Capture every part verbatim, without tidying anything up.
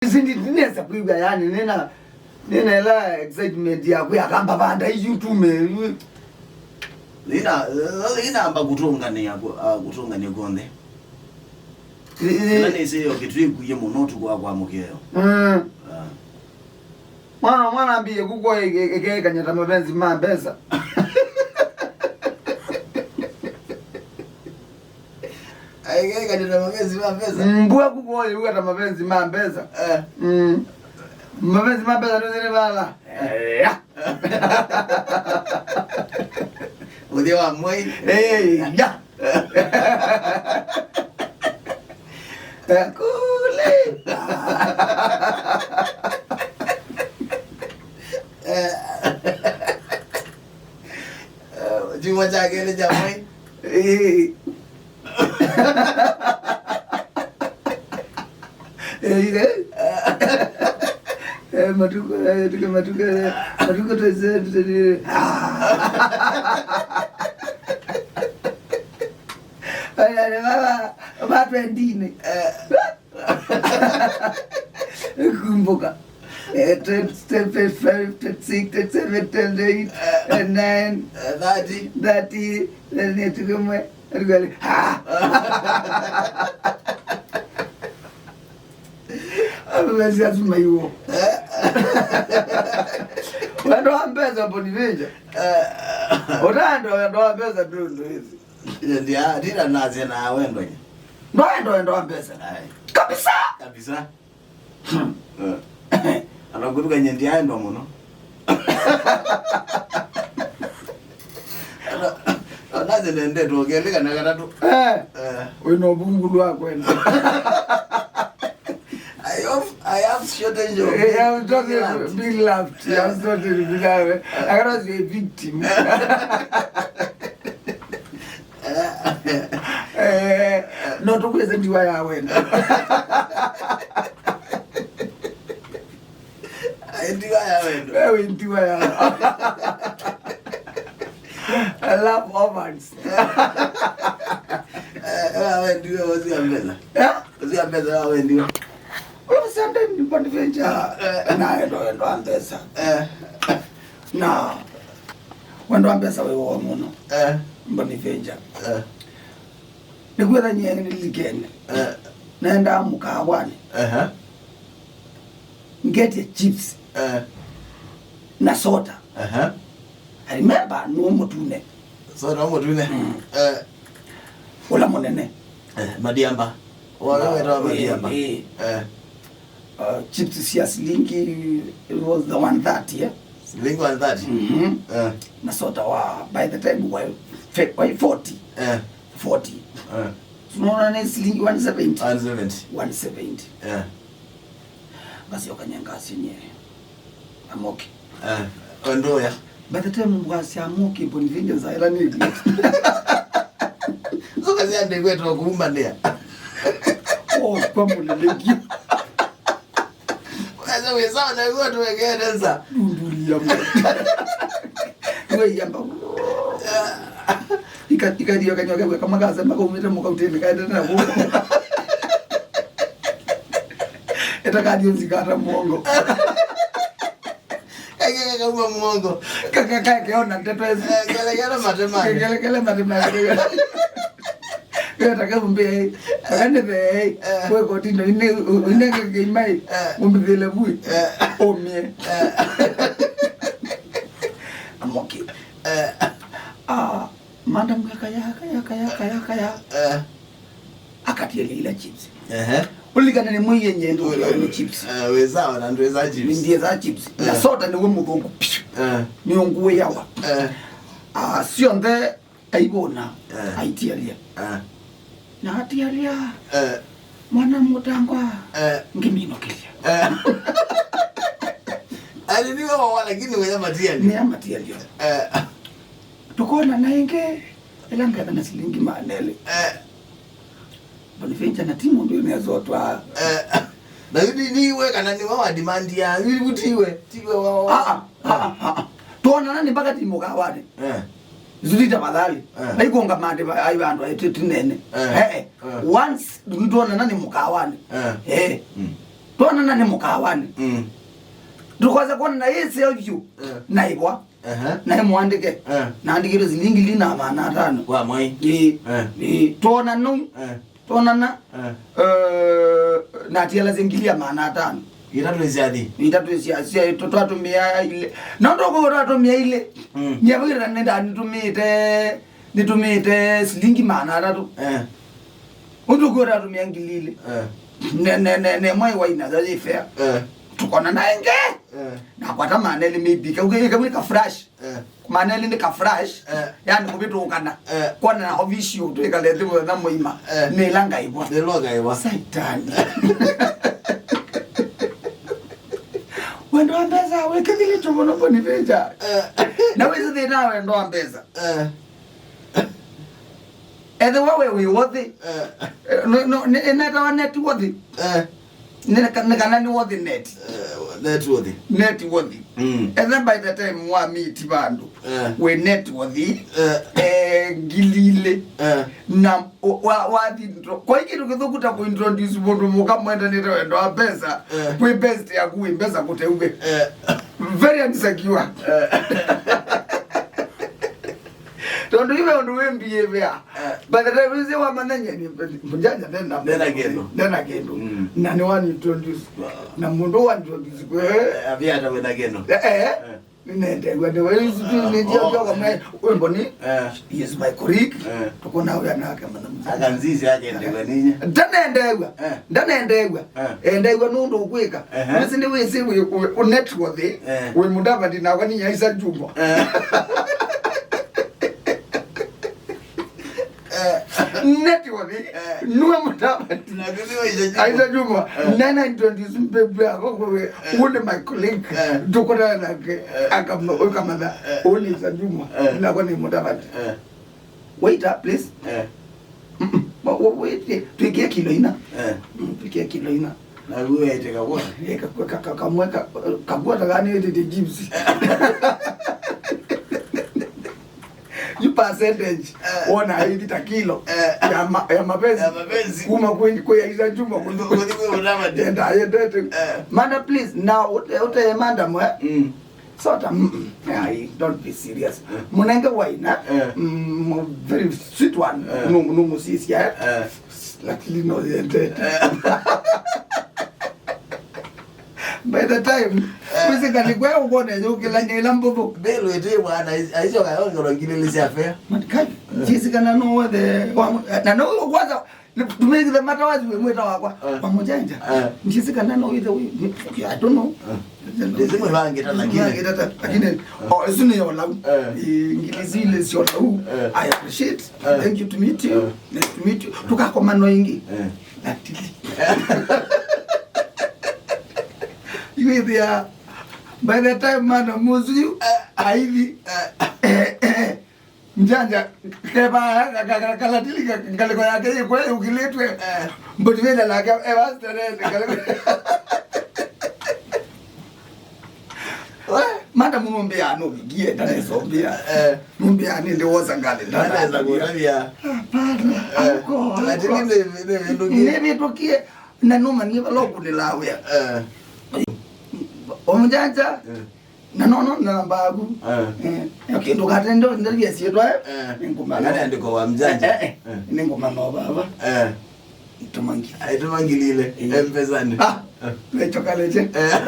Isi ndi-, ndinesa kwĩw'a, yani, nĩna, nĩna ĩla excitement ya kwĩa kamba vanda iyu tume. Ina, inamba kũtũnganĩa ku-, ah, kũtũnganĩa kw'onthe. Ĩ, ĩ. Ĩla nĩsĩ yo kĩtwĩkwie mũno ũtukũ wa kwa mũkeo. Mm. Ah. Mwana, mwana ambie kũkwa ĩke-, ĩkeekany'a ta mapenzi ma mbesa. Aigekany'a ta mapenzi ma mbesa. Mbua kũkwa ĩw'a ta mapenzi ma mbesa. Eh. Mm. Mapenzi ma mbesa ndio zile bala. Eh, ya. Ũthĩa wa mwei. Eh, ya. Kule. Kyumwa kya kelĩ kya mwei. Eh. Eh, eh. Eh, matukũ, eh, tuke matukũ, eh, matukũ tũisee, tũisee. Aya, nĩ baba, ba twenty-nĩ. Eh. Kumbuka. Eh, twenty, twenty-five, twenty-six, twenty-seven, twenty-eight, eh, twenty-nine, eh, thirty. Thirty, eh, nĩ tukũ mwe. Arugale. Ha! Amemezia tu maiwo. Wendo wa mbesa, Boniface. Utando wendo wa mbesa tu ndio hizi. Ndia, ndira naze na wendo nye. Ndo wendo, wendo wa mbesa. Ai. Kabisa. Kabisa. Hmm. Eh. Anakutuka nye ndiaendwa mũno. Ana-, anaze nende tuongeleka na katatu. Eh. Eh. Wĩna ũvungulu wa kwenda. I have, I have shortage of, eh, I'm talking being loved. Being loved. Yeah. I'm talking being loved. I cannot be a victim. Eh, no tũkwĩse ndiwa ya wendo. Ai, ndiwa ya wendo. Wewe ndiwa ya. I love orphans. Eh, eh, wewe ndiwe usiambeza. Eh? Usiambeza wewe ndiwe. All of a sudden, Boniface, eh, na wendo, wendo wa mbesa. Eh. Na wendo wa mbesa wĩ woo mũno. Eh. Boniface. Eh. Nĩkwĩtha nyie nĩlilikene. Eh. Naendaa mũkaawanĩ. Aha. Ngetye chips. Eh. Na soda. Aha. I remember nĩ mũtune. Soda mũtune. Mm. Eh. Ũla mũnene. Eh, Madiamba. Wala wetawa Madiamba. Eh. Eh. Uh, chips sya silingi, it was the one thirty, eh? Silingi one thirty? Mhm. Eh. Na soda wa, by the time wa, fe-, wa forty. Eh. Forty. Eh. Tunaona ni silingi one seventy. One seventy. One seventy. Eh. Basi wakanyanga sinye. Amoke. Eh, wendo ya. By the time mgwasya mũkĩ, Boniface nzaĩla nĩ idiot. Sokasya ndĩkwetwa kuumanĩa. Oh, kwa mũleleki. Weza wĩsawa na ĩguo tũwekeneza. Ndundulia mũ. Iwe iyamba. Ika-, ikathio kanyoke kamwe kasema kaumĩte mũkautĩnĩ kaendete na kũu. Ĩtakathio nzikata mũongo. Kake kakauma mũongo. Kaka kakeona ndeto esi. Eh, kelekele matema. Kelekele matema. Weta kaumbe. Kane be. Eh. Kwe kotino ine, ine kekemai. Eh. Umbithile bui. Eh. Omie. Eh. Amoke. Eh. Ah, madam yakaya, yakaya, yakaya, yakaya. Eh. Akatielile ila chips. Ehe. Ulikana ni mwiye nyendo ni chips. Eh, weza na ndweza chips. Ndiye za chips. Na soda ni we muthungu. Eh. Ni unguwe yawa. Eh. Ah, sio nthe aibona. Eh. Aitialia. Eh. Na atialia. Eh. Mwana mutangwa. Eh. Ngiminokilia. Eh. Aliniwa wa, lakini wewe matialia. Ni amatialia. Eh. Tukona na inge. Ila ngetha na silingi maana elĩ. Eh. Boniface na timu ndio inaweza toa. Eh. Na hivi ni wewe kana ni wewe demand ya hivi tiwe. Tiwe wao. Ah, ah, ah, ah, ah. Tuonana ni mpaka timu kawani. Eh. Zuri tafadhali. Eh. Na ikonga mande ba ai bandu ai tu nene. Eh. Eh, eh. Eh. Once tuonana ni mkawani. Eh. Eh. Mm. Twonana nĩ mũkawanĩ. Mm. Tũkosa kwonana ĩseo vyũ. Eh. Na ĩvwa. Ehe. Na ĩmũandĩke. Eh. Naandĩkĩtwe silingi ngili na maana atano. Kwa mwai. Ĩĩ. Eh. Ĩĩ. Twonana. Eh. Twonana. Eh. Eh, na atialasya ngili ya maana atano. Itatũ isyathi. Itatũ isya, sya, tũ-, twatũmĩa ile. Na ndũkũw'a twatũmĩa ile. Mm. Nyie vau nĩnda nĩtũmĩte, nĩtũmĩte silingi maana atatũ. Eh. Ũndũ ũkwĩwa twatũmĩa ngili ile. Eh. Ne, ne, ne, ne mwai wa ina za fair. Eh. Tũkonana ĩngĩ. Eh. Nakwata maana elĩ maybe. Kau, kau, kau nĩ ka flash. Eh. Maana elĩ nĩ ka flash. Eh. Yani kũvĩtũkana. Eh. Kwona na official twĩkale nthĩ mũthenya mũima. Eh. Nĩ ĩla ngaĩvwa. Nĩ ĩla ngaĩvwa. Saitani. Wendo wa mbesa wĩkĩthĩlĩtwe mũno Boniface. Eh. Na wĩsĩ thĩna wa wendo wa mbesa. Eh. Ethĩwa we wĩ worthy. Eh. Eh, no, no, nĩ, nĩtawa net worthy. Eh. Nĩ ka-, nĩ kana nĩ worthy net. Eh, net worthy. Net worthy. Mm. And then by the time wa meet vandũ, eh, wĩ net worthy, eh, eh, ngili ilĩ. Eh. Na wa, wa, wathi ntro-, kwa kĩndũ kĩthũku ta kũ introduce mũndũ mũka mwendanĩte wendo wa mbesa, eh, kwĩ best yaku wĩ mbesa kũteuke. Eh. Very insecure. Eh. Tondũ iwe ũndũ wĩ mbia ĩvea. Eh. By the time wĩsĩ wamanya nyie nĩ mũjanja ndena, ndena kĩndũ. Ndena kĩndũ. Mm. Na nĩ wani introduce. Wow. Na mũndũ wa introduce kwe. Eh, avia hata wĩna kĩndũ. Eh, eh. Eh. Nĩnendeew'a nĩ wĩsĩ nĩ ndio kwa mwe. Wimbo ni. Eh. He is my colleague. Eh. Tukona wĩa nake mana. Akanzizi akendeew'a ninye. Ndanendeew'a. Eh. Ndanendeew'a. Eh. Endeew'a nũndũ ũkwĩka. Ehe. Wĩsĩ nĩ wĩsĩ wĩ, wĩ, wĩ net worthy. Eh. Wĩ Mudavadi nakwa ni Aisha Jumwa. Eh. Eh. Net worthy. Eh. Nue Mudavadi. Na kĩthĩ wa Aisha Jumwa. Aisha Jumwa. Eh. Nena introduce mbebu yako kwa we. Eh. Ule my colleague. Eh. Tukona nake. Eh. Akama-, ukamatha. Eh. Ule Aisha Jumwa. Eh. Nakwa ni Mudavadi. Eh. Waiter, please. Eh. Mm-mm. Wa-, wa-, wait, eh, twĩkĩe kilo ina. Eh. Mm, twĩkĩe kilo ina. Na wewe ete kagwata? Eh, ka-, ka-, ka-, kamwe ka-, kagwata kani ete chips. You percentage. Eh. Wona hivi ta kilo. Eh. Ya ma-, ya mapenzi. Ya mapenzi. Kuma kwenye, kwa ya Aisha Jumwa. Kundi, kundi kwa whatever. Enda, enda, enda. Eh. Madam, please. Now, ute, ute, madam, eh? Mm. Sota, mm, mm. Ai, don't be serious. Eh. Mũnenge waina, eh, mm, very sweet one. Eh. Nũ-, nũmũsisya, eh? Eh. Lakini no yendete. Eh. By the time, eh, wĩsĩ ngalĩko ya ũkona yũkĩlany'a ĩla mbũthũ. Mbĩlũ ĩtĩ bwana, aicoka yongelwa ngili ilĩ sya fare. Matikai, eh, njĩsĩ kana no wethe, wa-, na no kwanza, Nĩ-, tumĩkĩthe matawazi wĩ mwĩta wakwa. Eh. Wa mũjanja. Eh. Njĩsĩ kana no wĩthe wĩ, I don't know. Eh. Ndĩsĩ mwĩvangĩta lakini. Mwĩvangĩta ta, lakini, eh, oh, isu nĩ yolau. Eh. Eh, ngili zile syolau. Eh. I appreciate. Eh. Thank you to meet you. Eh. Nice to meet you. Tũkakomana ĩngĩ. Eh. Atili. You were there. By the time madam ũsu yu, eh, aithi. Eh. Eh, eh. Njanja, keva, ka-, ka-, ka-, kalatili, ka-, ngalĩko yake yĩkwe yũkĩlĩtwe. Eh. Mbũti vĩla nake, eva, sterende, ngalĩko. We, madam nũmbĩa nũvikie, ndanesombĩa. Eh. Nũmbĩa nĩ ndĩwosa ngalĩ, ndaneza kũtavya. Hapana, eh, auko, lakini auko. Nĩ, nĩ, nĩ, nĩ, nĩvĩtũkie, na nũmanie vala ũkunĩlaa wĩa. Eh. Omjanja. Eh. Na nono namba yaku. Eh. Eh, okay, ndũkatende ndavya syĩtwa, eh. Eh. Nĩngũmana. Kana andĩko wa mjanja. Eh, eh, eh. Eh. Nĩngũmana o vava. Eh. Itũma ngili. Aitũma ngili ile. Eh. M-Pesa-nĩ. Ah, eh. Lecho kaleche. Eh.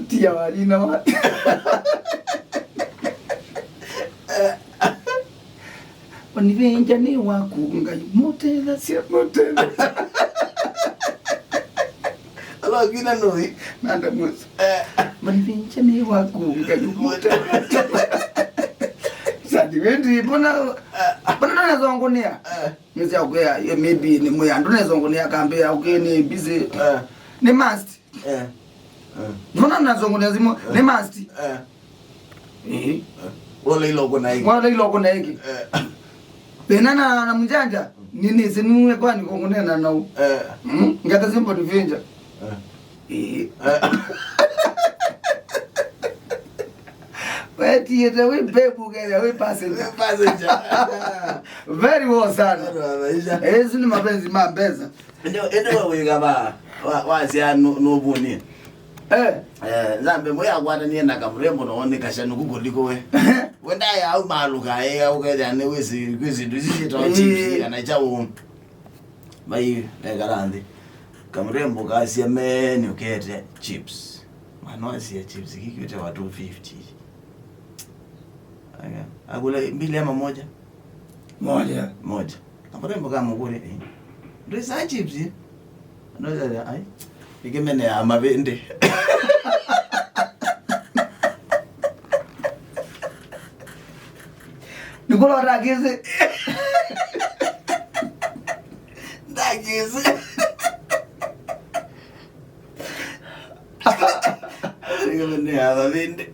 Tia walina wa. Eh. Manivenja nĩ waku Ngai, mũtethasya, mũtethasya. Ala ngina noi. Nanda mwezi. Eh. Manivenja nĩ waku Ngai, mũtethasya. Sadi wendi, mbona, mbona ndonezongonia? Eh. Nĩsya ũkwĩa, ye maybe nĩ mwĩa, ndonezongonia kambe ya ũkĩ nĩ busy. Eh. Nĩ must. Eh. Eh. Mbona ndonezongonia simu? Eh. Nĩ must. Eh. Ĩĩ. Wala iloko na ĩngĩ. Wala iloko na ĩngĩ. Eh. Thĩna na, na mjanja, nĩ nĩsĩ nue kwani kũkũneena nau. Eh. Mm, ngata simple adventure. Eh. Ĩĩ. Eh. Etiete wĩ babe, ũkethĩa wĩ passenger. Passenger. Very well sana. Ĩsu nĩ mapenzi ma mbesa. Ende ende we wĩga wa wa wasya nũvũnie. Eh. Eh, nzambe mwe akwatanie na kamrembo no one kasha nuku kuliko we. Wenda ya au maluka eh ukethĩa nĩ wĩsĩ kwĩsĩ ndu ici citwa chips kana chau. Mai nekara nthĩ. Kamrembo kasya me nĩ ukete chips. Mwana wasya chips kikiute wa two fifty. Aya, akule mbili ama moja? Moja. Moja. Kamrembo kamũkũlya, eh, ndwĩsaa chips? Ndoja, ai, ĩkĩmeneaa mavĩndĩ. Nĩkũlota kĩsĩ. Ndakĩsĩ. Nĩkĩmeneaa mavĩndĩ.